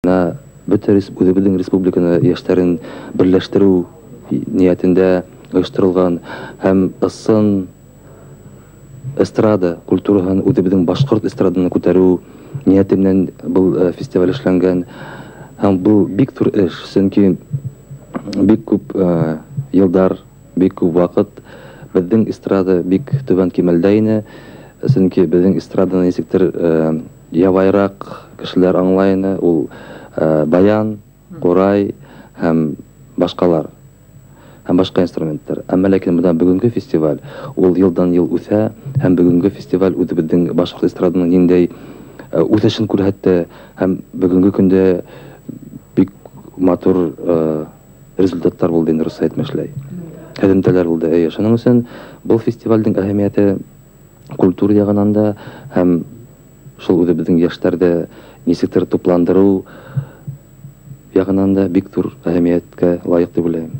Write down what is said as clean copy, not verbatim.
Бына бөтә үҙебеҙҙең республиканы йәштәрен берләштереү ниәтендә ойошторолған һәм ысын эстрада культураһын, үҙебеҙҙең башҡорт эстраданы күтәреү ниәте менән был фестиваль эшләнгән. Һәм был бик ҙур эш, сөнки бик күп йылдар, бик күп ваҡыт беҙҙең эстрада бик түбән кимәлдә ине, сөнки беҙҙең эстраданы нисектер ябайыраҡ кешеләр аңлай ине, ул баян, ҡурай һәм башҡалар, һәм башҡа инструменттар. Әммә ләкин бына бөгөнгө фестиваль ул йылдан йыл үҫә, һәм бөгөнгө фестиваль үҙебеҙҙең башҡорт эстраданың ниндәй үҫешен күрһәтте, һәм бөгөнгө көндә бик матур результаттар булды инде, рус әйтмешләй. Һөҙөмтәләр булды. Эйе, шуның өсөн был фестивалдең әһәмиәте культура яғынан да һәм шул үҙебеҙҙең йәштәрҙе нисектер тупландырыу яғынан да бик ҙур әһәмиәткә лайыҡ тип уйлайым.